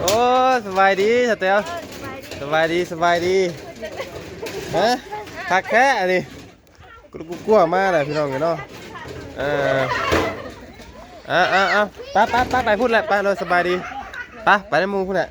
ໂອ້ ສະບາຍດີສາວແຕວ. ສະບາຍດີ ສະບາຍດີ. ຮະ ຄັກແທ້ອັນນີ້. ກວມໆມາແຫຼະພີ່ນ້ອງເອີຍເນາະ. ເອີ ເອົາໆໆ ໄປໆໆ ໄປພຸ້ນແຫຼະ ໄປເລີຍ. ສະບາຍດີ. ໄປ ໄປນຳໝູ່ພຸ້ນແຫຼະ.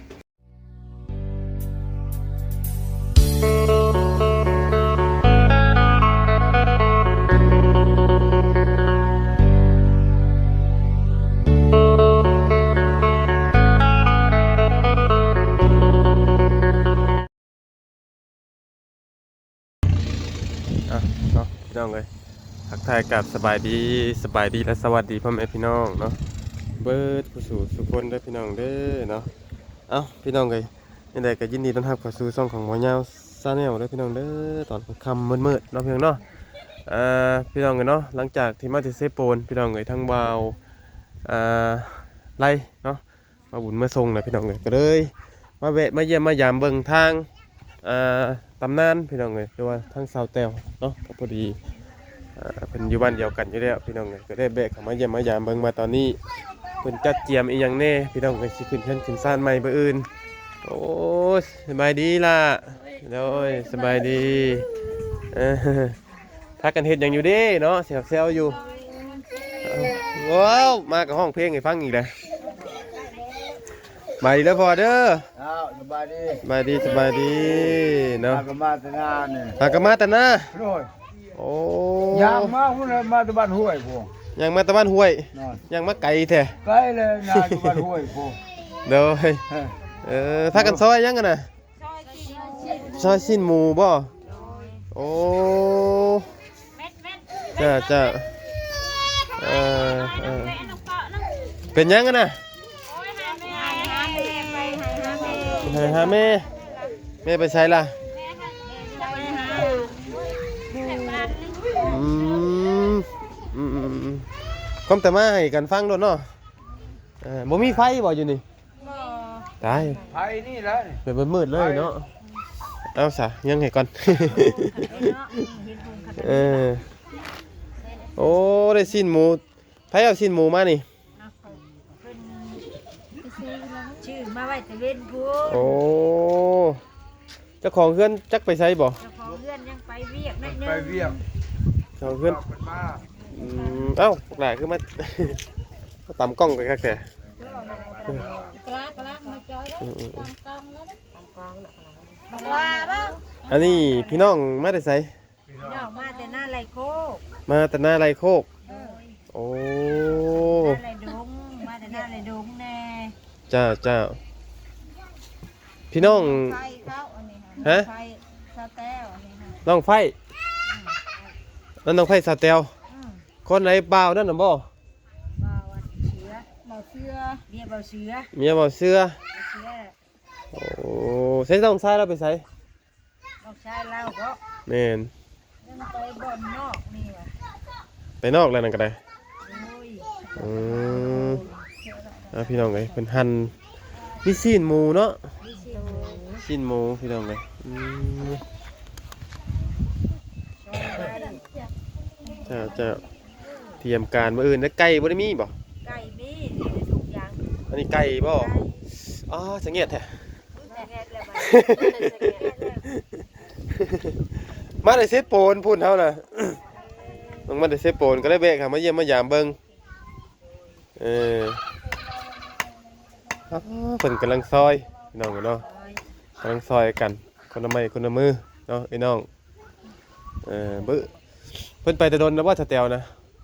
ອ່ະເນາະ ພີ່ນ້ອງເອີຍ ທັກທາຍກັບສະບາຍດີ ສະບາຍດີ ແລະ ສະຫວັດດີພໍ່ແມ່ພີ່ນ້ອງເນາະ ເບິດຜູ້ສູ່ສູ່ຄົນເດີພີ່ນ້ອງເດີເນາະ. ເອົ້າ ພີ່ນ້ອງເອີຍ ຈັ່ງໃດກໍຍິນດີຕ້ອນຮັບເຂົ້າສູ່ຊ່ອງຂອງໝໍຍາວແຊນແນວເດີພີ່ນ້ອງເດີ. ຕອນຄ່ຳໆມືດໆເນາະ ພີ່ນ້ອງເນາະ. ອ່າ ພີ່ນ້ອງເອີຍເນາະ ຫຼັງຈາກທີ່ມາແຕ່ເຊໂປນ ພີ່ນ້ອງເອີຍ ທາງບ່າວ ອ່າ ໄລເນາະ ມາບຸນມາສົ່ງນະພີ່ນ້ອງເອີຍ ກໍເລີຍມາແວະມາຢ້ຽມມາຢາມເບິ່ງທາງ ອ່າ ຕຳນານພີ່ນ້ອງເອີຍ ຫຼືວ່າທາງສາວແຕ້ວເນາະ. ກໍພໍດີ ອ່າ ເພິ່ນຢູ່ບ້ານດຽວກັນຢູ່ແລ້ວພີ່ນ້ອງເອີຍ ກໍໄດ້ແວະເຂົ້າມາຢ້ຽມມາຢາມເບິ່ງວ່າຕອນນີ້ເພິ່ນຈັດກຽມອີ່ຫຍັງແດ່ພີ່ນ້ອງເອີຍ ຊິຂຶ້ນເຮືອນຂຶ້ນຊານໃໝ່ມື້ອື່ນ. ໂອ້ຍ ສະບາຍດີຫຼ້າ. ໂດຍ ສະບາຍດີ. ເອີ ພາກັນເຮັດຫຍັງຢູ່ເດ້ເນາະ ແຊວໆຢູ່. ວ້າວ ມາກໍຮ້ອງເພງໃຫ້ຟັງອີກແລ້ວ. ສະບາຍດີເດີພໍ່ເດີ. ອ້າວ ສະບາຍດີ ສະບາຍດີ ສະບາຍດີເນາະ. ພາກັນມາແຕ່ນານີ້ ພາກັນມາແຕ່ນາ. ໂດຍ. ໂອ້ ຍ່າງມາພຸ້ນແຫຼະ ມາແຕ່ບ້ານຫ້ວຍພຸ້ນ. ຍ່າງມາແຕ່ບ້ານຫ້ວຍ. ຍ່າງມາໄກແທ້. ໄກເລີຍ ນາຢູ່ບ້ານຫ້ວຍພຸ້ນ. ໂດຍ. ເອີ ພາກັນຊອຍຫຍັງຫັ້ນນະ? ຊອຍຊີ້ນໝູບໍ? ໂອ້ ຈ້າ ຈ້າ. ເອີ ເອີ ເປັນຫຍັງຫັ້ນນະ? ໄປຫາແມ່ ໄປຫາແມ່. ແມ່ໄປໃສລະ? ອືມ ອືມໆໆ ຄວາມແຕ່ມາໃຫ້ກັນຟັງໂລດເນາະ. ເອີ ບໍ່ມີໄຟບໍ່ຢູ່ນີ້? ບໍ່. ຕາຍ ໄຟນີ້ແຫຼະ ເປັນມືດເລີຍເນາະ. ເອົາຊະ ຍັງໃຫ້ກ່ອນ. ເອີ ໂອ້ ໄດ້ຊີ້ນໝູ. ໃຜເອົາຊີ້ນໝູມານີ້? ເອົາ ເພິ່ນຊື້ມາໄວ້ແຕ່ເວັນພຸ້ນ. ໂອ້ ເຈົ້າຂອງເຮືອນຈັກໄປໃສບໍ່? ເຈົ້າຂອງເຮືອນຍັງໄປວຽກໜ້ອຍໜຶ່ງ ໄປວຽກ. ເຈົ້າຂອງເຮືອນ ເພິ່ນມາ. ອືມ ເອົ້າ ບັກຫຼ້າຄືມາ ມາຕຳກ້ອງໄປຄັກແທ້. ອືມ ອັນນີ້ພີ່ນ້ອງມາແຕ່ໃສ? ພີ່ນ້ອງມາແຕ່ນາໄລ່ໂຄກ. ມາແຕ່ນາໄລ່ໂຄກ. ເອີ ໂອ້ ນາໄລ່ດົງ ມາແຕ່ນາໄລ່ດົງແດ່. ເຈົ້າ ເຈົ້າ. ພີ່ນ້ອງ ນ້ອງໄຟເຂົາອັນນີ້ ຮະ? ນ້ອງໄຟສາວແຕ້ວອັນນີ້ ນ້ອງໄຟ ອືມ ນັ້ນນ້ອງໄຟສາວແຕ້ວ. ອືມ ຄົນໃດ ບ່າວນັ້ນນະບໍ່? ບ່າວອັນເສືອ ບ່າວເສືອ ເມຍບ່າວເສືອ ເມຍບ່າວເສືອ. ບ່າວເສືອ. ໂອ້ ໃສນ້ອງຊາຍລາວໄປໃສ? ນ້ອງຊາຍລາວບໍ? ແມ່ນ ຍັງໄປບ່ອນນອກນີ້ຫວາ ໄປນອກແລ້ວນັ້ນກໍໄດ້. ໂອ້ຍ ອືມ ອ່າ ພີ່ນ້ອງເອີຍ ເພິ່ນຫັ່ນ ມີຊີ້ນໝູເນາະ ມີຊີ້ນໝູ ຊີ້ນໝູ ພີ່ນ້ອງເອີຍ. ອືມ ເຈົ້າ ເຈົ້າ. ຕຽມການມື້ອື່ນ. ແລ້ວໄກ່ບໍ່ໄດ້ມີບໍ່? ໄກ່ມີ ມີທຸກຢ່າງ. ອັນນີ້ໄກ່ບໍ່? ໄກ່. ອໍ ສະຫງຽດແທ້ ສະຫງຽດແລ້ວບາດນີ້ ມາແຕ່ເຊໂປນພຸ້ນເຮົານະ ລົງມາແຕ່ເຊໂປນ ກໍໄດ້ແວະເຂົ້າມາຢ້ຽມມາຢາມເບິ່ງ. ເອີ ອໍ ເພິ່ນກຳລັງຊອຍ ພີ່ນ້ອງເນາະ ກຳລັງຊອຍກັນ ຄົນລະໄມ້ຄົນລະມືເນາະ ພີ່ນ້ອງ. ເອີ ເບິ່ງ ເພິ່ນໄປແຕ່ດົນແລ້ວບໍ່ ສາວແຕ້ວນະ?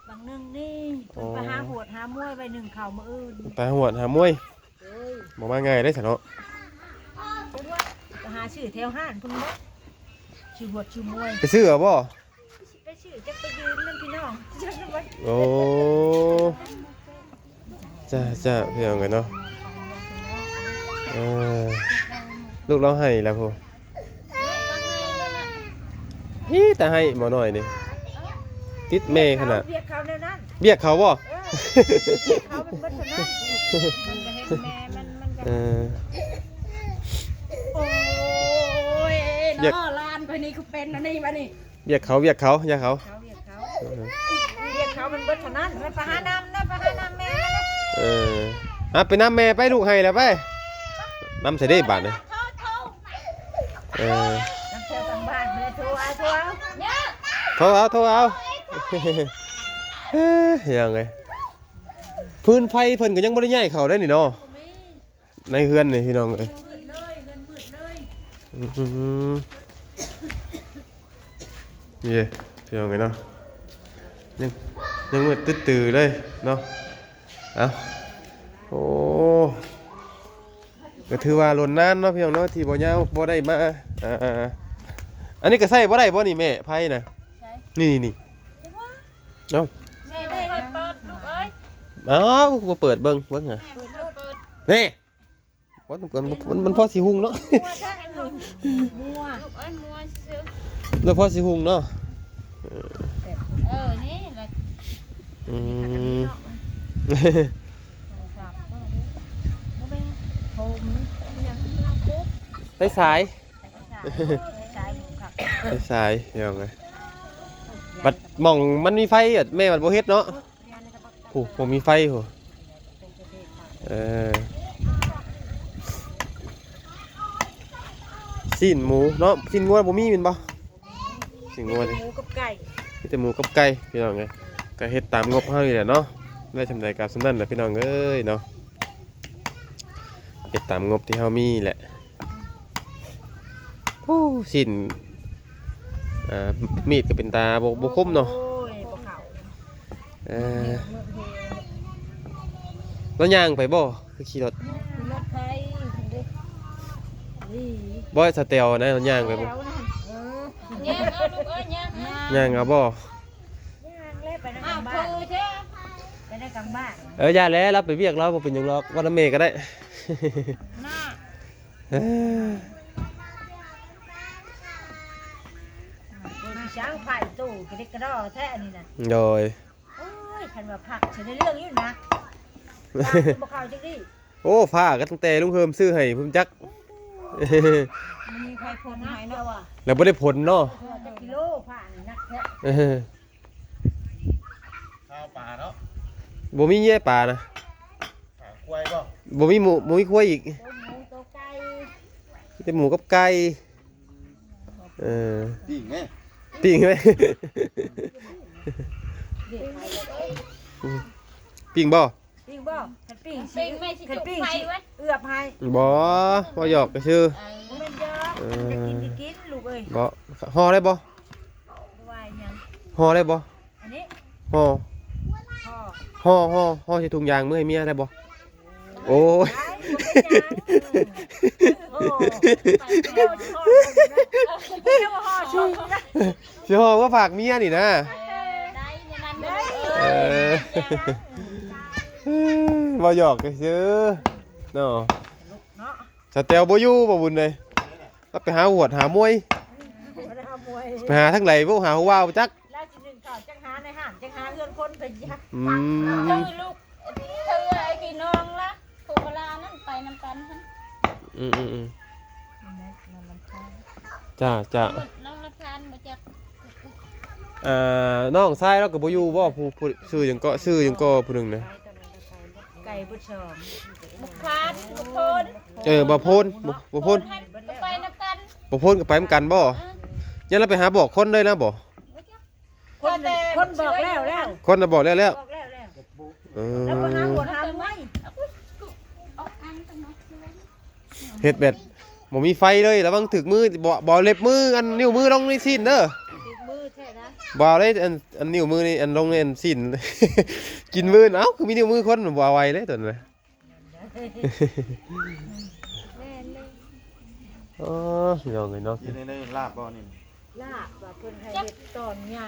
ບາງໜຶ່ງນີ້ ອໍ ເພິ່ນໄປຫາຫວດຫາມວຍໄວ້ໜຶ້ງເຂົ້າມື້ອື່ນ ໄປຫາຫວດຫາມວຍ. ໂດຍ ບໍ່ມາງ່າຍເດ້ຊະເນາະ ໄປຫາຊື້ແຖວຮ້ານພຸ້ນເນາະ ຊື້ຫວດຊື້ມວຍ ໄປຊື້ເອົາບໍ່? ໄປຊື້ ຈັກໄປຢືມນຳພີ່ນ້ອງຈັກນຳ. ໂອ້ ຈ້າ ຈ້າ ພີ່ນ້ອງເອີຍເນາະ. ເອີ ລູກລາວໄຫ້ແລ້ວພຸ້ນ ອີ ແຕ່ໄຫ້ໝໍນ້ອຍນີ້ ຕິດແມ່ຂະໜາດ. ວຽກເຂົາແນວນັ້ນ ວຽກເຂົາບໍ່? ເອີ ວຽກເຂົາມັນເບິດເທົ່ານັ້ນ ມັນກໍເຫັນແມ່ມັນ ມັນກໍ ເອີ ໂອ້ຍ ວຽກ ເນາະ ຫຼານຂ້ອຍນີ້ຄືເປັນອັນນີ້ບາດນີ້. ວຽກເຂົາ ວຽກເຂົາ ຢ່າເຂົາ ເຂົາ ວຽກເຂົາ ເອີ ວຽກເຂົາມັນເບິດເທົ່ານັ້ນ. ໄປຫານ້ຳນະ ໄປຫານ້ຳແມ່ນະ. ເອີ ຮັບໄປນຳແມ່ໄປ ລູກໄຫ້ແລ້ວໄປ ນຳໃສ່ເດ້ບາດນີ້ ເອີ ນຳແຖວທາງບ້ານເພິ່ນ ໂທເອົາ ໂທເອົາ ໂທເອົາ ໂທເອົາ ເອີ ພີ່ນ້ອງເອີຍ ຟືນໄຟເພິ່ນກໍຍັງບໍ່ໄດ້ຍ້າຍເຂົ້າໄດ້ນີ້ເນາະ ໃນເຮືອນນີ້ພີ່ນ້ອງເອີຍ ອືມ ນີ້ເດ້ພີ່ນ້ອງເອີຍເນາະ ຍັງ ຍັງມືດຕຶດຕື້ເລີຍເນາະ ເອົ້າ ໂອ້ ກໍຖືວ່າດົນນານເນາະພີ່ນ້ອງເນາະ ທີ່ບໍ່ຍາວບໍ່ໄດ້ມາ ອ່າ ອັນນີ້ກໍໃຊ້ບໍ່ໄດ້ບໍ່ນີ້ແມ່ ໄຟນະ ໃຊ້ ນີ້ ນີ້ ເອົ້າ ແມ່ໄດ້ເປີດລູກເອີຍ ເອົ້າ ບໍ່ເປີດເບິ່ງ ເບິ່ງຫາ ເປີດ ເປີດ ນີ້ ມັນ ມັນ ມັນພໍຊິຮຸ່ງເນາະ ມົວ ລູກເອີຍ ມົວຊື່ໆ ແລ້ວພໍຊິຮຸ່ງເນາະ ເອີ ນີ້ແຫຼະ ອືມ ໄຟສາຍ ໄຟສາຍ ພີ່ນ້ອງເອີຍ ບັດໝ່ອງມັນມີໄຟ ແມ່ບັດບໍ່ເຮັດເນາະ ຜູ້ ບໍ່ມີໄຟຜູ້ ເອີ ຊີ້ນໝູເນາະ ຊີ້ນງົວບໍ່ມີແມ່ນບໍ່? ຊີ້ນງົວນີ້ ມີແຕ່ໝູກັບໄກ່ ມີແຕ່ໝູກັບໄກ່ພີ່ນ້ອງເອີຍ ກໍເຮັດຕາມງົບເຮົານີ້ແຫຼະເນາະ ໄດ້ສ່ຳໃດກໍເອົາສ່ຳນັ້ນແຫຼະພີ່ນ້ອງເອີຍເນາະ ເຮັດຕາມງົບທີ່ເຮົາມີແຫຼະ ໂອ້ ຊີ້ນ ອ່າ ມີດກໍເປັນຕາບໍ່ ບໍ່ຄົມເນາະ ໂອ້ຍ ບໍ່ເຂົ້າ ເອີ ລາວຍ່າງໄປບໍ່ ຄືຂີ່ລົດ? ຂີ່ລົດໄຟເດ້ ບໍ່ ສະແຕວນະ ລາວຍ່າງໄປບໍ່? ເອີ ຍ່າງເອົາລູກເອີຍ ຍ່າງເອົາ ຍ່າງເອົາບໍ່? ຍ່າງແລ້ວໄປນຳກັບບ້ານ ໄປນຳກັບບ້ານ ເອີ ຢ່າແຫຼະ ລາວໄປວຽກລາວ ບໍ່ເປັນຫຍັງດອກ ເວົ້ານຳແມ່ກໍໄດ້ ນະ ເອີ ເບິ່ງຊ້າງໄຟໂຕກະດິກກະດໍແທ້ອັນນີ້ນະ ໂດຍ ໂອ້ຍ ຄັນວ່າພັກຊິໄດ້ເລື່ອງຢູ່ນະ ບໍ່ເຂົ້າຈັກດີ ໂອ້ ຟ້າກໍຕັ້ງແຕ່ລຸງເຮີມຊື້ໃຫ້ພຸ້ນຈັກ ມັນມີໃຜພົນໃຫ້ເນາະ ແລ້ວບໍ່ໄດ້ຜົນເນາະ ເອີ ຈັກກິໂລ ຟ້ານີ້ໜັກແທ້ ເອີ ຂ້າວປາເນາະ ບໍ່ມີເຫຍື່ອປານະ ຫາຄວາຍບໍ່? ບໍ່ມີໝູ ບໍ່ມີຄວາຍອີກ ໂຕໝູໂຕໄກ່ ມີແຕ່ໝູກັບໄກ່ ເອີ ປີ້ງແມ ປີ້ງແມ ປີ້ງບໍ່? ປີ້ງບໍ່? ຄັນປີ້ງຊິ ປີ້ງແມ່ຊິ ຄັນປີ້ງຊິ ຈຸດໄຟໄວ້ ເອືອບໃຫ້ ບໍ່ ເວົ້າຫຍອກຊື່ໆ ເອີ ບໍ່ແມ່ນຫຍອກ ເອີ ມັນຈະກິນ ຈະກິນລູກເອີຍ ບໍ່ ຫໍ່ໄດ້ບໍ່? ວ່າຫຍັງ ຫໍ່ໄດ້ບໍ່? ອັນນີ້ ຫໍ່ ຫໍ່ ຫໍ່ ຫໍ່ ຫໍ່ໃສ່ຖົງຢາງ ເມືອໃຫ້ເມຍໄດ້ບໍ່? ໂອ້ຍ ໄດ້ ບໍ່ເປັນຫຍັງ ໂອ້ ຊິຫໍ່ເມືອຝາກເມຍນີ້ນະ ເອີ ໄດ້ ຢ່ານັ້ນເດີ ເອີ ເວົ້າຫຍອກຊື່ໆ ເນາະ ເນາະ ສາວແຕວບໍ່ຢູ່ບໍ່ບຸນເອີຍ ລາວໄປຫາຫວດຫາມວຍ ໄປຫາທາງໃດບໍ່ ຫາຜູ້ບ່າວຈັກ ລາວຊິໜຶ້ງເຂົ້າຈັກຫາໃນຮ້ານ ຈັກຫາເຮືອນຄົນເພິ່ນຢາກ ອືມ ຄືລູກ ຄືໄອ້ພີ່ນ້ອງລະ ຜູ້ພາລານັ້ນໄປນຳກັນຫັ້ນ ອືມໆໆ ນັ້ນແຫຼະ ນ້ອງລຳຄານ ຈ້າໆ ນ້ອງລຳຄານບໍ່ຈັກ ອ່າ ນ້ອງຊາຍລາວກໍບໍ່ຢູ່ບໍ່ ຜູ້ ຜູ້ ຊື່ຫຍັງເກາະ ຊື່ຫຍັງເກາະຜູ້ໜຶ່ງນະ ໄກເບິດສອງ ບັກພານ ບັກໂພນ ເອີ ບໍ່ໂພນ ບໍ່ ບໍ່ໂພນ ໂພນຫັ້ນກໍໄປນຳກັນ ບໍ່ໂພນກໍໄປນຳກັນບໍ່ ເອີ ຢ້ານລາວໄປຫາບອກຄົນເລີຍນະບໍ່ ຄົນ ຄົນບອກແລ້ວແລ້ວ ຄົນນະບອກແລ້ວແລ້ວ ບອກແລ້ວແລ້ວ ເອີ ແລ້ວບໍ່ຫາຫົວຫາມວຍ ເຮັດແບບບໍ່ມີໄຟເລີຍ ລະວັງຖືກມື ບໍ່ ບໍ່ເລັບມື ອັນນິ້ວມືລົງໃນຊີ້ນເດີ ຖືກມືແທ້ນະ ບໍ່ເອົາເດ້ ອັນ ອັນນິ້ວມືນີ້ ອັນລົງໃນອັນຊີ້ນ ກິນມື້ ເອົ້າ ຄືມີນິ້ວມືຄົນ ບໍ່ເອົາໄວ້ເດ້ຕົວນັ້ນນະ ແມ່ນເລີຍ ອໍ ພີ່ນ້ອງເອີຍເນາະ ຢູ່ໃນ ໃນລາບບໍ່ນີ້? ລາບວ່າເພິ່ນໃຫ້ເຮັດຕອນໃຫຍ່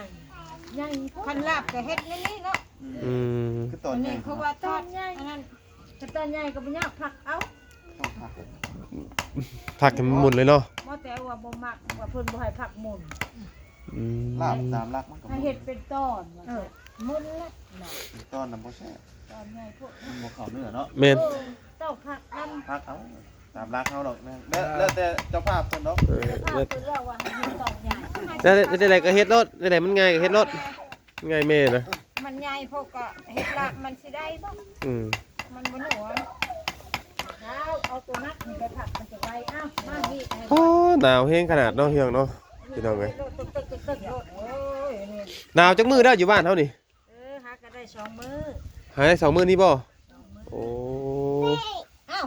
ໃຫຍ່ໂພດ ຄັນລາບກໍເຮັດແນວນີ້ເນາະ ອືມ ຄືຕອນໃຫຍ່ ອັນນີ້ເຂົາວ່າທອດ ຕອນໃຫຍ່ ອັນນັ້ນ ຄັນຕອນໃຫຍ່ກໍບໍ່ຍາກ ຜັກເອົາ ຜັກໃຫ້ມັນໝຸ່ນເລີຍເນາະ ບໍ່ ແຕ່ວ່າບໍ່ມັກ ວ່າເພິ່ນບໍ່ໃຫ້ຜັກໝຸ່ນ ອືມ ລາບຕາມຫຼັກມັນກໍໝຸ່ນ ໃຫ້ເຮັດເປັນຕອນ ເອີ ໝຸ່ນລະ ເປັນຕອນນະບໍ່ແຊບ ຕອນໃຫຍ່ໂພດ ມັນບໍ່ເຂົ້າເນື້ອເນາະ ແມ່ນ ເອີ ຕ້ອງຜັກນຳ ຜັກເອົາ ຕາມຫຼັກເຮົາດອກ ແລ້ວ ແລ້ວແຕ່ເຈົ້າພາບເພິ່ນດອກ ເອີ ເຈົ້າພາບເພິ່ນເວົ້າວ່າໃຫ້ເຮັດຕອນໃຫຍ່ ແນວໃດກໍເຮັດໂລດ ແນວໃດມັນງ່າຍກໍເຮັດໂລດ ງ່າຍແມ່ນະ ມັນໃຫຍ່ໂພດກໍເຮັດລາບມັນຊິໄດ້ບໍ່? ອືມ ມັນບໍ່ໜວນ ໂອ້ ໜາວແຮງຂະໜາດເນາະ ພີ່ນ້ອງເນາະ ພີ່ນ້ອງເອີຍ. ໜາວຈັກມື້ແລ້ວຢູ່ບ້ານເຮົານີ້? ເອີ ຫາກໍໄດ້ສອງມື້. ຫາໄດ້ສອງມື້ນີ້ບໍ່? ສອງມື້. ໂອ້ ອ້າວ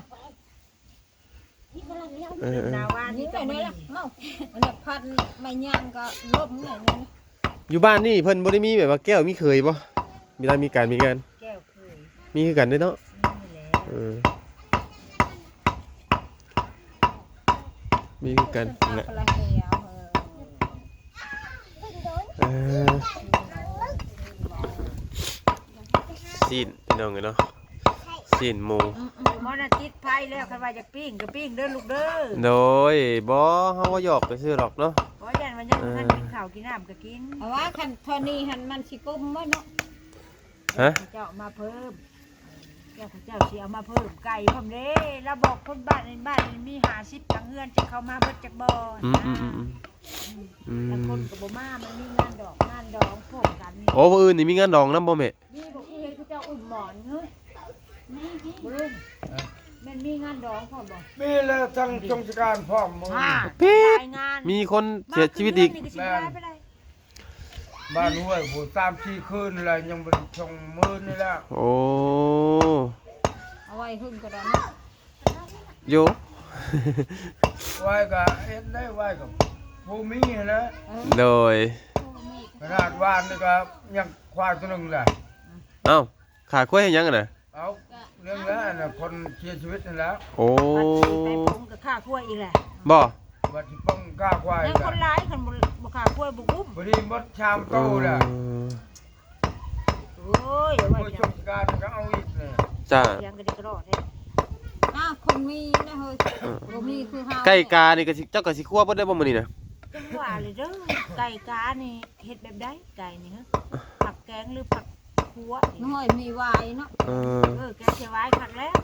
ເອີໆ ໜາວວ່ານີ້ກໍມື້ນີ້ ເອົ້າ ອັນນັ້ນພັນໄມ້ຍາງກໍລົ້ມເລີຍ. ຢູ່ບ້ານນີ້ເພິ່ນບໍ່ໄດ້ມີແບບວ່າແກ້ວມີເຂີຍບໍ່? ເວລາມີການມີງານ ແກ້ວເຂີຍ ມີຄືກັນເດ້ເນາະ. ມີແຫຼະ. ເອີ ມີຄືກັນແຫຼະ. ເອີ ຊີ້ນ ພີ່ນ້ອງເອີຍເນາະ ຊີ້ນໝູ. ໝໍນະຕິດໄຟແລ້ວ ຄັນວ່າຢາກປີ້ງກໍປີ້ງເດີລູກເດີ. ໂດຍ ບໍ່ ເຮົາບໍ່ຫຍອກຊື່ໆດອກເນາະ. ບໍ່ ຢ້ານວ່າຍັງບໍ່ທັນກິນເຂົ້າກິນນ້ຳກໍກິນ. ເອົາວ່າຄັນເທົ່ານີ້ຫັ້ນມັນຊິກົມບໍ່ເນາະ? ຮະ? ເຈົ້າເອົາມາເພີ່ມ ເຈົ້າ ເຂົາເຈົ້າຊິເອົາມາເພີ່ມໄກ່ພ້ອມເດ້. ລາວບອກຄົນບ້ານ ບ້ານນີ້ມີຫ້າສິບຫຼັງເຮືອນ ຈະເຂົ້າມາເບິດຈັກບໍ່? ອືມ ນະ ອືມ ອືມ ອືມ ອືມ ລາງຄົນກໍບໍ່ມາ ມັນມີງານດອກງານດອງພ້ອມກັນນີ້. ໂອ້ ມື້ອື່ນນີ້ມີງານດອງນຳບໍ່ແມ່? ມີບໍ່? ຄືເຫັນເຂົາເຈົ້າອຸ່ມໝອນເນາະ. ບໍ່ລຸງ ແມ່ນມີງານດອງພ້ອມບໍ່? ມີແລ້ວ ທັງສົງສະການພ້ອມມື້ນີ້. ມີຄົນເສຍຊີວິດອີກ. ມາຄືນນີ້ກໍຊິບໍ່ໄດ້ໄປໃດ. ບ້ານຫ້ວຍພຸ້ນ ສາມສີ່ຄືນແລ້ວ ຍັງບໍ່ໄດ້ສົ່ງມື້ນີ້ແຫຼະ. ໂອ້ ເອົາໄວ້ຫຶ້ງກໍໄດ້ເນາະ. ໂຢ ໄວ້ກໍເຮັດໄດ້ ໄວ້ກໍຜູ້ມີຫັ້ນແຫຼະ. ເອີ ໂດຍ ຂະໜາດວານນີ້ກໍຍັງຄວາຍຕົວໜຶ່ງແຫຼະ. ເອົ້າ ຂ້າຄວາຍເຮັດຫຍັງຫັ້ນນະ? ເອົ້າ ເລື່ອງນັ້ນນະ ຄົນເສຍຊີວິດຫັ້ນແຫຼະ. ໂອ້ ບັດຊິໄປປົງກໍຂ້າຄວາຍອີກແຫຼະ. ບໍ່ ບັດຊິປົງຂ້າຄວາຍ ຍັງຄົນຫຼາຍ ຄັນບໍ່ ບໍ່ຂ້າຄວາຍບໍ່ກຸ້ມ. ພໍດີໝົດສາມໂຕແລ້ວ. ເອີ ໂອ້ຍ ວ່າຈັງ ສົງສະການກໍເອົາອີກແຫຼະ. ຈ້າ ສຽງກໍໄດ້ກະລໍແທ້. ອ້າວ ຄົນມີນະເຮີ້ຍ ເອີ ບໍ່ມີຄືເຮົາ. ໄກ່ການີ້ກໍຊິ ເຈົ້າກໍຊິຄົວເບິດໄດ້ບໍ່ມື້ນີ້ນະ? ວ່າເລີຍເດີ ໄກ່ການີ້ເຮັດແບບໃດ? ໄກ່ນີ້ຫະ ຜັກແກງຫຼືຜັກຂົ້ວ? ນ້ອຍມີຫວາຍເນາະ. ເອີ ເອີ ແກງໃສ່ຫວາຍຄັກແລ້ວ.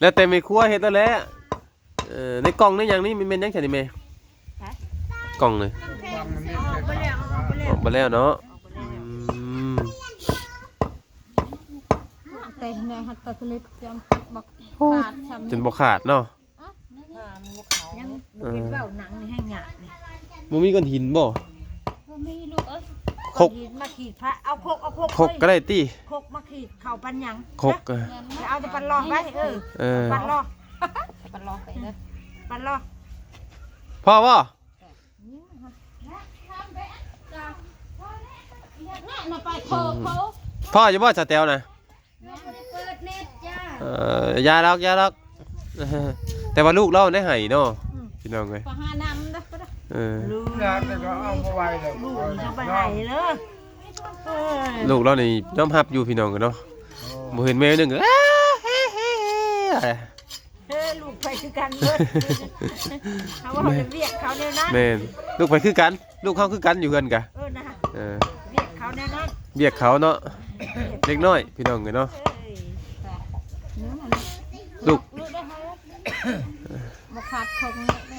ແລ້ວແຕ່ແມ່ຄົວເຮັດແລ້ວແຫຼະ. ເອີ ໃນກ່ອງໃນຫຍັງນີ້ ແມ່ນຫຍັງຊັ້ນນີ້ແມ່? ຮະ? ກ່ອງນີ້ ອອກໄປແລ້ວ ອອກໄປແລ້ວ ອອກໄປແລ້ວເນາະ. ອອກໄປແລ້ວ. ອືມ ແຕ່ໃນຮັດຕະລິດຈຳ ໂອ້ຍ ຂາດຊ້ຳ ຈົນບໍ່ຂາດເນາະ. ອ່ະ ຍັງບໍ່ເປັນເວົ້າໜັງນີ້ໃຫ້ຫຍາບນີ້. ບໍ່ມີກ້ອນຫີນບໍ່? ບໍ່ມີລູກເອີຍ. ຄົກ ກົ້ອນຫີນມາຂີດພະ ເອົາຄົກ ເອົາຄົກ ຄົກກໍໄດ້ຕິ. ຄົກມາຂີດເຂົ້າປັນຫຍັງ? ຄົກ ເອີ ເອົາແຕ່ປັນລອກໄປ. ເອີ ເອີ ປັນລອກ ປັນລອກໄປເດີ ປັນລອກ. ພໍບໍ່? ພໍຢູ່ບໍ່ສະແຕວນະ? ເອີ ຢ່າດອກ ຢ່າດອກ. ແຕ່ວ່າລູກລາວໄດ້ໃຫ້ເນາະ ອືມ ພີ່ນ້ອງເອີຍ. ເອີ ລູກນີ້ຈະໄປໃຫ້ເລີຍ. ເອີ ລູກລາວນີ້ຍອມຮັບຢູ່ ພີ່ນ້ອງເອີຍເນາະ. ໂອ້ ບໍ່ເຫັນແມ່ໜຶ່ງກໍ ເອີ ລູກໃຜຄືກັນເບິດ. ເຮົາເວົ້າແຕ່ວຽກເຂົາແນວນັ້ນ. ແມ່ນ ລູກໃຜຄືກັນ ລູກເຮົາຄືກັນຢູ່ເຮືອນກະ. ເອີ ນະ ເອີ ວຽກເຂົາແນວນັ້ນ ວຽກເຂົາເນາະ. ເດັກນ້ອຍ ພີ່ນ້ອງເອີຍເນາະ. ລູກ ບໍ່ຂາດຄົກນີ້. ເອີ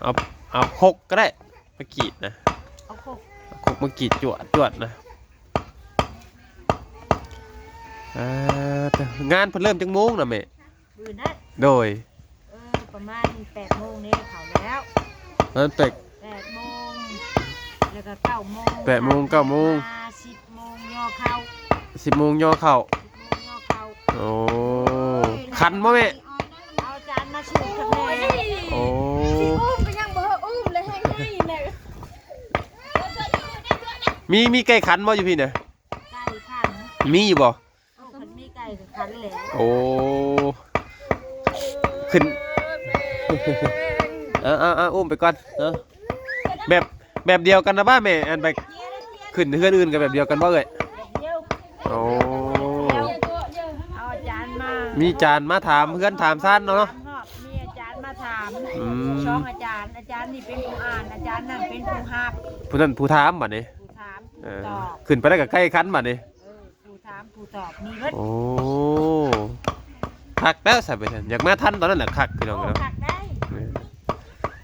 ເອົາ ເອົາຄົກກໍໄດ້ ມາຂີດນະ. ເອົາຄົກ ເອົາຄົກມາຂີດຈວດໆນະ. ອ່າ ແຕ່ງານເພິ່ນເລີ່ມຈັກໂມງນະແມ່? ມື້ນັ້ນ ໂດຍ ເອີ ປະມານແປດໂມງນີ້ເຂົ້າແລ້ວ. ປະມານແປດ ແປດໂມງ ແລ້ວກໍເກົ້າໂມງ ແປດໂມງ ເກົ້າໂມງ ສິບໂມງຍໍເຂົ້າ ສິບໂມງຍໍເຂົ້າ. ສິບໂມງຍໍເຂົ້າ. ໂອ້ ໂອ້ຍ ຄັນບໍ່ແມ່? ເອົາຈານມາສູບກັບແມ່. ໂອ້ ຊິອຸ້ມກໍຍັງບໍ່ຮູ້ ອຸ້ມແລ້ວແຮງໄຫ້ແຫຼະ. ມີ ມີໄກ່ຂັນບໍ່ຢູ່ພີ້ນະ? ໄກ່ຂັນ ມີຢູ່ບໍ່? ໂອ້ ຄັນມີໄກ່ກໍຂັນແຫຼະ. ໂອ້ ຂຶ້ນ ເອົາໆໆ ອຸ້ມໄປກ່ອນເນາະ. ແບບ ແບບດຽວກັນນະບໍ່ແມ່? ອັນໄປຂຶ້ນເຮືອນອື່ນກໍແບບດຽວກັນບໍ່ເອື້ອຍ? ແບບດຽວ. ໂອ້ ເອົາອາຈານມາ ມີອາຈານມາຖາມເຮືອນຖາມຊານເນາະ. ສາມຮອບ ມີອາຈານມາຖາມ. ອືມ ສອງອາຈານ ອາຈານນີ້ເປັນຜູ້ອ່ານ ອາຈານນັ້ນເປັນຜູ້ຮັບ. ຜູ້ນັ້ນຜູ້ຖາມບັດນີ້ ຜູ້ຖາມ ເອີ ຜູ້ຕອບ. ຂຶ້ນໄປໄດ້ກໍໄກ່ຂັນບັດນີ້. ເອີ ຜູ້ຖາມຜູ້ຕອບມີເບິດ. ໂອ້ ຄັກແລ້ວຊະ ໄປຊັ້ນ ຢາກມາທັນຕອນນັ້ນນະ ຄັກ ພີ່ນ້ອງເນາະ. ໂອ້ ຄັກໄດ໋ ເອີ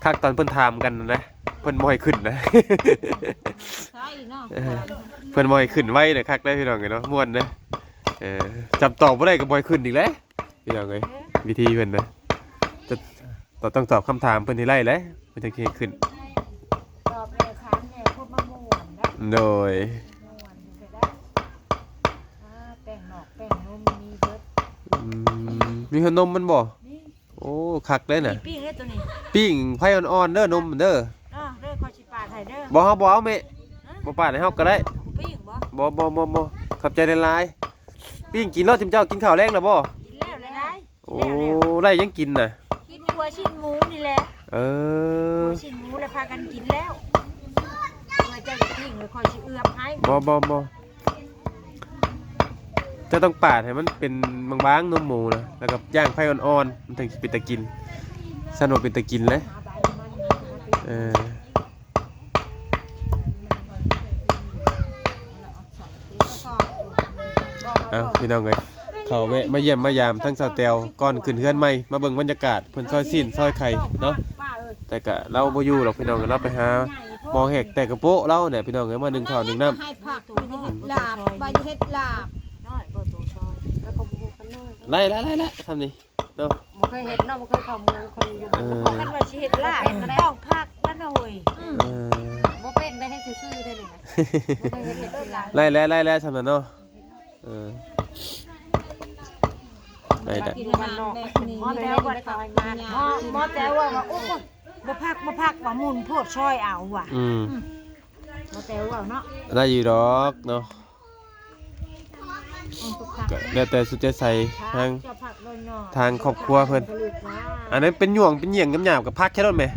ຄັກຕອນເພິ່ນຖາມກັນນະ ເພິ່ນບໍ່ໃຫ້ຂຶ້ນນະ. ໃຊ່ເນາະ ເອີ ເພິ່ນບໍ່ໃຫ້ຂຶ້ນໄວເດ້ ຄັກໄດ໋ ພີ່ນ້ອງເນາະ ມ່ວນເດ້. ເອີ ຈຳຕອບບໍ່ໄດ້ກໍບໍ່ໃຫ້ຂຶ້ນອີກແຫຼະ ພີ່ນ້ອງເອີຍ. ວິທີເພິ່ນນະ ຈະ ຕ້ອງຕອບຄຳຖາມເພິ່ນໃຫ້ໄດ້ແຫຼະ ເພິ່ນຈັ່ງຊິໃຫ້ຂຶ້ນ. ຕອບແດ່ ຖາມແດ່ ຄົນມາມ່ວນນະ. ໂດຍ ມ່ວນກໍໄດ້. ອ່າ ແປ້ງນອກແປ້ງນົມມີເບິດ. ອືມ ມີເຮືອນນົມມັນບໍ່? ມີ. ໂອ້ ຄັກເດ້ນະ. ປີ້ງເດ້ໂຕນີ້ ປີ້ງໄຟອ່ອນໆເດີ ນົມເດີ. ເອີ ເດີ ຂ້ອຍຊິປາດໃຫ້ເດີ. ບໍ່ ເຮົາບໍ່ເອົາແມ່. ຮະ? ບໍ່ປາດໃຫ້ເຮົາກໍໄດ້. ປີ້ງບໍ່? ບໍ່ ບໍ່ ບໍ່ ບໍ່ ຂອບໃຈຫຼາຍໆ. ປີ້ງກິນແລ້ວ ຈຸມເຈົ້າກິນເຂົ້າແລງແລ້ວບໍ່? ກິນແລ້ວແຫຼະ. ໂອ້ ໄດ້ຫຍັງກິນນະ? ກິນຫົວຊີ້ນໝູນີ້ແຫຼະ. ເອີ ຫົວຊີ້ນໝູແລ້ວພາກັນກິນແລ້ວ. ວ່າເຈົ້າຈະປີ້ງແລ້ວຂ້ອຍຊິເອືອບໃຫ້. ບໍ່ ບໍ່ ບໍ່ ເຈົ້າຕ້ອງປາດໃຫ້ມັນເປັນບາງໆ ນົມໝູນະ ແລ້ວກໍຍ່າງໄຟອ່ອນໆ ມັນເຖິງຊິເປັນຕາກິນ ຊັ້ນວ່າເປັນຕາກິນເລີຍ. ເອີ ເອົາ ພີ່ນ້ອງເອີຍ ເຂົ້າແວະມາຢ້ຽມມາຢາມທັງສາວແຕວ ກ່ອນຂຶ້ນເຮືອນໃໝ່ ມາເບິ່ງບັນຍາກາດເພິ່ນຊອຍຊີ້ນຊອຍໄຂ່ເນາະ. ແຕ່ກະລາວບໍ່ຢູ່ດອກ ພີ່ນ້ອງ ລາວໄປຫາໝໍແຫກແຕ່ກະໂປະລາວແຫຼະ ພີ່ນ້ອງເອີຍ ມາໜຶ້ງເຂົ້າໜຶ້ງນ້ຳ. ໃຫ້ຜັກ ເຮັດລາບ ວ່າຊິເຮັດລາບ. ໄດ້ ໄດ້ ໄດ້ ໄດ້ ຊ່ຳນີ້ເນາະ. ບໍ່ເຄີຍເຮັດເນາະ ບໍ່ເຄີຍເຂົ້າເມືອງ ຄົນຢູ່ບ້ານ. ເອີ ບໍ່ພໍກັນວ່າຊິເຮັດລາບ ຕ້ອງຜັກມັນນະເວີຍ. ເອີ ບໍ່ເປັນໄດ້ ເຮັດຊື່ໆ ໄດ້ນີ້ນະ. ບໍ່ເຄີຍເຮັດ ເຮັດຄືລາວ. ໄດ້ແລ້ວ ໄດ້ແລ້ວ ຊ່ຳນັ້ນເນາະ. ເອີ ໄດ້ແລ້ວ ກິນບ້ານນອກ ໝໍແຕວວ່າ ໝໍແຕວວ່າ ໂອ້ຍ ບໍ່ຜັກ ບໍ່ຜັກ ວ່າໝຸ່ນໂພດ ຊອຍເອົາວ່າ. ອືມ ໝໍແຕວວ່າເນາະ ໄດ້ຢູ່ດອກເນາະ. ອືມ ກໍແລ້ວແຕ່ສຸດໃຈໃສ ທາງ ທາງຄອບຄົວເພິ່ນ. ອັນນັ້ນເປັນຫຍ່ວງເປັນຫຍັງຫຍາບໆ ກໍຜັກແຄ່ນັ້ນແໝ. ເອີ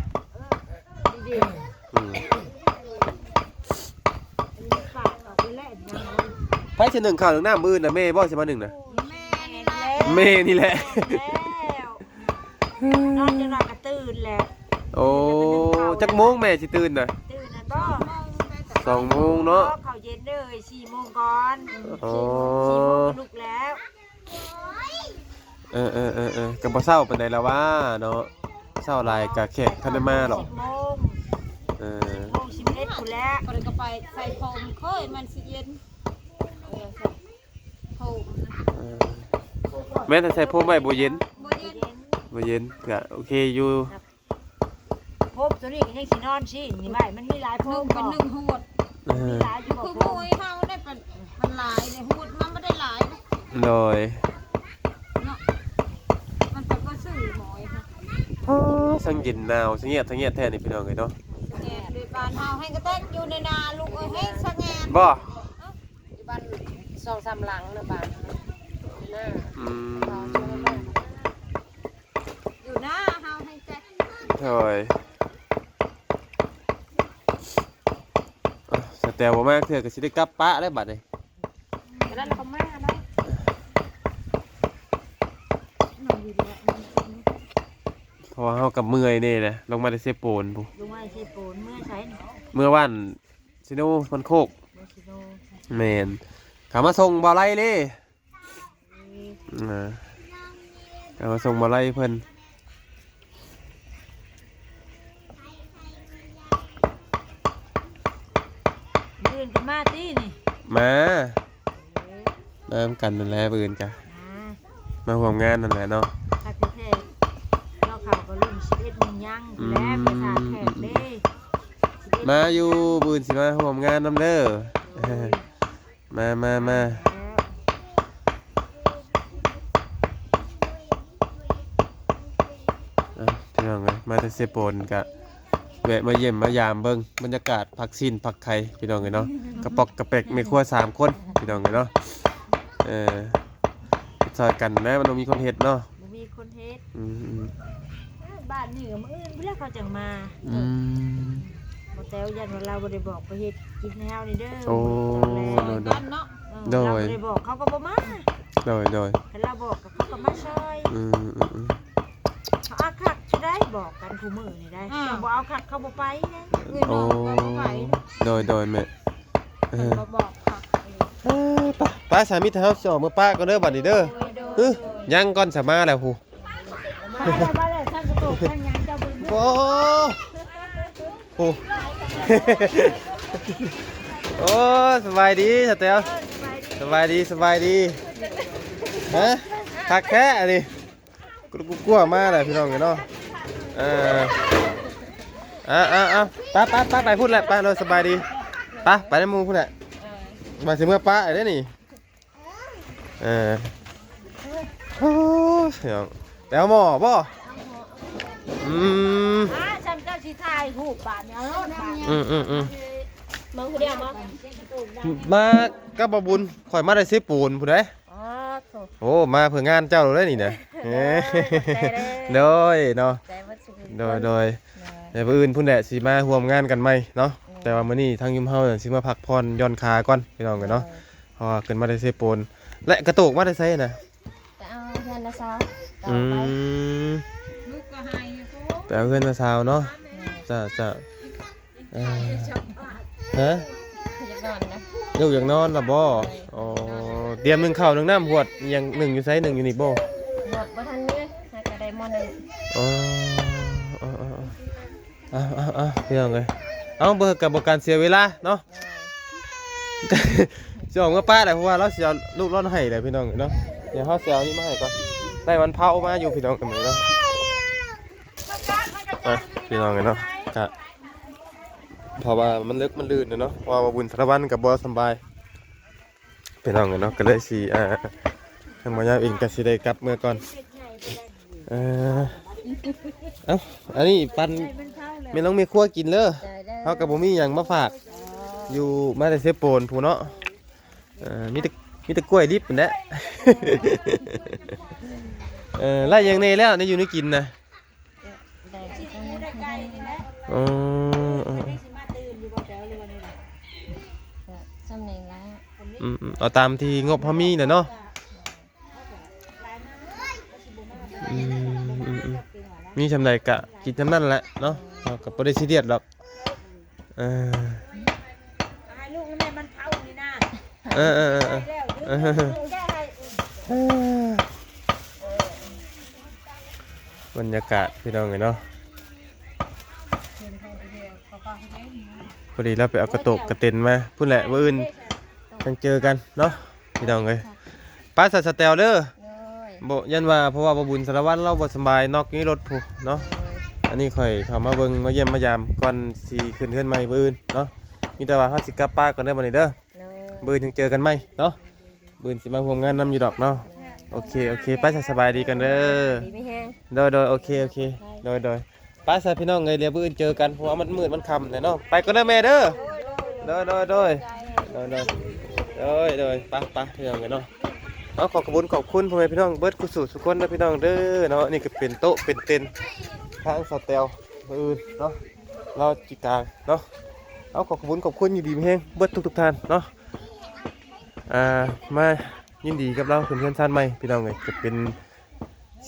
ດີໆ. ອືມ ອັນນີ້ຝາກອອກໄປແລ້ວ. ໃຜຊິໜຶ້ງເຂົ້າໜຶ້ງນ້ຳມື້ອື່ນນະ? ແມ່ບໍ່ຊິມາໜຶ້ງນະ? ແມ່ນີ້ແຫຼະ ແມ່ນີ້ແຫຼະ. ແລ້ວ ນອນຈັກໜ່ອຍກໍຕື່ນແຫຼະ. ໂອ້ ຈັກໂມງແມ່ຊິຕື່ນນະ? ຕື່ນນະບໍ່? ສອງໂມງເນາະ. ເຂົ້າເຢັນເດີ ສີ່ໂມງກ່ອນ. ອໍ ສີ່ໂມງກໍລຸກແລ້ວ. ເອີໆໆໆ ກໍບໍ່ເຊົ້າປານໃດລະວ່າເນາະ ເຊົ້າຫຼາຍກະແຂກທັນໄດ້ມາດອກ. ສິບໂມງ ເອີ ສິບໂມງ ສິບເອັດພຸ້ນແຫຼະ. ຂ້ອຍກໍໄປໃສ່ຜົມ ຂ້ອຍມັນຊິເຢັນ ເອີ ຜົມ ເອີ ແມ່ນໃສ່ຜົມໄວ້ບໍ່ເຢັນ ບໍ່ເຢັນ ບໍ່ເຢັນ ກະໂອເຄຢູ່. ຜົມໂຕນີ້ກໍຍັງຊິນອນຊີ້ນນີ້ໄວ້ ມັນມີຫຼາຍຜົມ ເປັນໜຶ່ງຫູດ. ເອີ ມີຫຼາຍຢູ່ບໍ່ ຄືໝູຍເຮົາໄດ້ປະ ມັນຫຼາຍເດ້ ຫູດມັນບໍ່ໄດ້ຫຼາຍ. ໂດຍ ເນາະ ມັນໄປບໍ່ຊື້ໝູຍເຮົາ. ອໍ ສັງເຢັນໜາວ ສະແງດ ສະແງດແທ້ນີ້ ພີ່ນ້ອງເອີຍເນາະ. ສະແງດເດ້ ບ້ານເຮົາແຮ່ງກະແຕກຢູ່ໃນນາ ລູກເອີຍ ແຮ່ງສະແງດ. ບໍ່ ເອີ ຢູ່ບ້ານສອງສາມຫຼັງນະ ບ້ານນາ. ອືມ ຢູ່ນາເຮົາແຮ່ງແຕກ. ໂດຍ ອ່ະ ສະແຕວບໍ່ມາເທື່ອກໍຊິໄດ້ກັບປະແລ້ວບັດນີ້. ອັນນັ້ນກໍມາໄດ້ ເພາະວ່າເຮົາກໍເມື່ອຍແດ່ນະ ລົງມາແຕ່ເຊໂປນພຸ້ນ. ລົງມາແຕ່ເຊໂປນ ເມືອໃສນີ້? ເມືອບ້ານ ຊິໂນ ບ້ານໂຄກ. ເມືອຊິໂນ. ແມ່ນ ເຂົາມາສົ່ງບໍ່ໄລເດ້. ເອີ ອ່າ ເອົາມາສົ່ງມາໄລ່ເພິ່ນ. ມື້ອື່ນກໍມາຕິນີ້? ມາ ເອີ ມານຳກັນນັ້ນແຫຼະ ມື້ອື່ນກະ ອ່າ ມາຮ່ວມງານນັ້ນແຫຼະເນາະ. ຄັກແທ້ໆ ເນາະ ເຂົາກໍລຸ້ນສິບເອັດໂມງຍັງ ອືມ ແລ້ວໄປຖ້າແຂກເດ້. ມາຢູ່ ມື້ອື່ນຊິມາຮ່ວມງານນຳເດີ. ໂດຍ ມາ ມາ ມາ ອ່ະ ພີ່ນ້ອງເອີຍ ມາແຕ່ເຊໂປນກະແວະມາຢ້ຽມມາຢາມເບິ່ງບັນຍາກາດ ພັກຊີ້ນພັກໄຂ່ ພີ່ນ້ອງເອີຍເນາະ. ກະປອກກະແປກແມ່ຄົວສາມຄົນ ພີ່ນ້ອງເອີຍເນາະ. ເອີ ຊ່ອຍກັນແຫຼະ ມັນບໍ່ມີຄົນເຮັດເນາະ. ບໍ່ມີຄົນເຮັດ. ອືມ ບ້ານນີ້ກໍມື້ອື່ນພຸ້ນແຫຼະເຂົາຈັ່ງມາ. ອືມ ບໍ່ແຕ່ວ່າຢ້ານວ່າລາວບໍ່ໄດ້ບອກໄປເຮັດກິນໃຫ້ເຮົານີ້ເດີ. ໂອ້ ຕອນແລກ ໂດຍ ເອີ ໂດຍ ລາວບໍ່ໄດ້ບອກເຂົາກໍບໍ່ມາ. ໂດຍ ໂດຍ ຄັນລາວບອກກໍເຂົາກໍມາຊ່ອຍ. ອືມ ເຂົາເອົາຄັກຊິໄດ້ບອກກັນຄູ່ມື້ນີ້ໄດ໋. ອ່າ ເຈົ້າບໍ່ເອົາຄັກເຂົາບໍ່ໄປເດ້. ເອີ ໂອ້ ເຂົາບໍ່ໄປ. ໂດຍ ໂດຍ ແມ່ ເອີ ເຂົາບໍ່ບອກຄັກ. ເອີ ໄປ ໄປ ສາມີເຮົາຊິອອກເມືອປະກ່ອນເດີບັດນີ້ເດີ. ໂດຍ ໂດຍ ຫຶ ຍັງກ່ອນ ສາມາແລ້ວພຸ້ນ. ມາແລ້ວ ມາແລ້ວ ຊ່າງກະໂຕກ ຊ່າງຫຍັງ ເຈົ້າເບິ່ງເດີ. ໂອ້ ໂອ້ ໂອ້ ສະບາຍດີ ສາວແຕວ. ເອີ ສະບາຍດີ ສະບາຍດີ ສະບາຍດີ. ຮະ ຄັກແທ້ອັນນີ້ ກວມໆມາແຫຼະພີ່ນ້ອງເອີຍເນາະ. ເອີ ເອົາໆໆ ໄປໆໆ ໄປພຸ້ນແຫຼະ ໄປເລີຍ ສະບາຍດີ ໄປ ໄປນຳໝູ່ພຸ້ນແຫຼະ ວ່າຊິເມືອປະໄດ້ນີ້. ເອີ ໂອ້ຍ ໄປເອົາໝໍ້ບໍ່? ອືມ ອ້າ ຊ່ຳເຈົ້າຊິຖ່າຍຮູບບາດນີ້ ເອົາໂລດບາດນີ້ ອືມໆໆ ມາຜູ້ດຽວບໍ່? ມາກັບບ່າວບຸນ ຂ້ອຍມາແຕ່ເຊໂປນພຸ້ນເດ້. ອໍ ໂອ້ ມາເພື່ອງານເຈົ້າເລີຍນີ້ນະ. ເອີ ຂອບໃຈເດີ ໂດຍເນາະ ໃຈໝົດຊຸຄົນ ໂດຍໆ ໂດຍ ແຕ່ມື້ອື່ນພຸ້ນແຫຼະ ຊິມາຮ່ວມງານກັນໃໝ່ເນາະ. ແຕ່ວ່າມື້ນີ້ທາງຊຸມເຮົາຊິມາພັກຜ່ອນຢ່ອນຂາກ່ອນ ພີ່ນ້ອງເອີຍເນາະ. ໂດຍ ເພາະວ່າຂຶ້ນມາແຕ່ເຊໂປນ ແລະ ກະໂຕກມາແຕ່ໃສນະ? ໄປເອົາເຮືອນນ້າສາວ. ອືມ ໄປເອົາເຮືອນນ້າສາວເນາະ. ແມ່ນ ຈ້າໆ. ເອີ ຮະ ຢາກນອນນະ ລູກຢາກນອນລະບໍ່? ໂດຍ ອໍ ຕຽມໜຶ້ງເຂົ້າໜຶ້ງນ້ຳ ຫວດຫຍັງໜຶ້ງຢູ່ໃສ? ໜຶ້ງຢູ່ນີ້ບໍ່? ຫວດບໍ່ທັນມີ ຫາກະໄດ້ໝໍ້ໜຶ້ງ. ອໍ ເອົາໆໆ ພີ່ນ້ອງເອີຍ ເອົາ ບໍ່ ກະບໍ່ການເສຍເວລາເນາະ. ຊິອອກມາປະແຫຼະ ເພາະວ່າລາວຊິເອົາລູກລາວໃຫ້ແຫຼະ ພີ່ນ້ອງເນາະ. ດຽວເຮົາຊິເອົານີ້ມາໃຫ້ກ່ອນ ໄດ້ມັນເຜົາມາຢູ່ ພີ່ນ້ອງເອີຍເນາະ. ອ່ະ ພີ່ນ້ອງເອີຍເນາະ ກະ ເພາະວ່າມັນເລິກມັນລື່ນແລ້ວເນາະ ເພາະວ່າບ່າວບຸນສາລະວັນກໍບໍ່ສຳບາຍ ພີ່ນ້ອງເອີຍເນາະ ກໍເລີຍຊິ ອ່າ ທາງບ່າວຍາວເອງກໍຊິໄດ້ກັບເມືອກ່ອນ. ເອີ ເອົ້າ ອັນນີ້ປັນແມ່ນ້ອງແມ່ຄົວກິນເດີ ເຮົາກໍບໍ່ມີຫຍັງມາຝາກ ຢູ່ມາແຕ່ເຊໂປນພຸ້ນເນາະ. ເອີ ມີແຕ່ ມີແຕ່ກ້ວຍດິບພຸ້ນແຫຼະ. ເອີ ໄລ່ຫຍັງແດ່ແລ້ວ ແນວຢູ່ແນວກິນນະ? ເອີ ເອີ ເອີ ຊ່ຳນີ້ລະ ອືມໆ ເອົາຕາມທີ່ງົບເຮົາມີແຫຼະເນາະ. ອືມ ອືມໆ ມີຊ່ຳໃດກະກິນຊ່ຳນັ້ນແຫຼະເນາະ ເຮົາກໍບໍ່ໄດ້ຊີຣຽສດອກ. ເອີ ໃຫ້ລູກແມ່ມັນເຜົານີ້ນະ. ເອີໆໆໆ ແກ້ແລ້ວ ແກ້ໃຫ້ ເອີ ບັນຍາກາດ ພີ່ນ້ອງເອີຍເນາະ ພໍດີລາວໄປເອົາກະໂຕກກະເຕັນມາ ພຸ້ນແຫຼະ ມື້ອື່ນຈັ່ງເຈີກັນເນາະ ພີ່ນ້ອງເອີຍ. ໄປສະ ສະແຕວເດີ ໂດຍ ບໍ່ ຢ້ານວ່າ ເພາະວ່າບ່າວບຸນສາລະວັນລາວບໍ່ສະບາຍ ນັອກຢູ່ໃນລົດພຸ້ນເນາະ. ໂດຍ ອັນນີ້ຂ້ອຍເຂົ້າມາເບິ່ງມາຢ້ຽມມາຢາມກ່ອນຊິຂຶ້ນເຮືອນໃໝ່ມື້ອື່ນເນາະ. ມີແຕ່ວ່າເຮົາຊິກັບປະກ່ອນເດີບັດນີ້ເດີ ໂດຍ ມື້ອື່ນຈັ່ງເຈີກັນໃໝ່ເນາະ. ມື້ອື່ນຊິມາຮ່ວມງານນຳຢູ່ດອກເນາະ. ໂດຍ ໂອເຄ ໂອເຄ ໄປສະ ສະບາຍດີກັນເດີ ດີມີແຮງ. ໂດຍໆ ໂອເຄ ໂອເຄ ໂດຍໆ. ໄປຊະພີ່ນ້ອງເອີຍ ດຽວມື້ອື່ນເຈີກັນ ເພາະວ່າມັນມືດມັນຄ່ຳແລ້ວເນາະ. ໄປກ່ອນເດີແມ່ເດີ ໂດຍໆ ໂດຍ ໂດຍ ໂດຍ ໂດຍ ໄປໆ ພີ່ນ້ອງເອີຍເນາະ. ເອົາ ຂໍຂອບຄຸນຂອບຄຸນພໍ່ແມ່ພີ່ນ້ອງເບິດຄູ່ສູ່ທຸກຄົນເດີພີ່ນ້ອງເດີເນາະ. ນີ້ກໍເປັນໂຕະເປັນເຕັນທາງສາວແຕວ ມື້ອື່ນເນາະ ລາວຈິກາງເນາະ. ເອົາ ຂໍຂອບຄຸນຂອບຄຸນ ຢູ່ດີມີແຮງເບິດທຸກໆທ່ານເນາະ. ອ່າ ມາຍິນດີກັບລາວຂຶ້ນເຮືອນຊານໃໝ່ ພີ່ນ້ອງເອີຍ ກໍເປັນ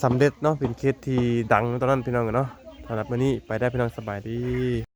ສຳເລັດເນາະ ເປັນເຂດທີ່ດັງຕອນນັ້ນ ພີ່ນ້ອງເນາະ. ສຳລັບມື້ນີ້ໄປໄດ້ ພີ່ນ້ອງ ສະບາຍດີ.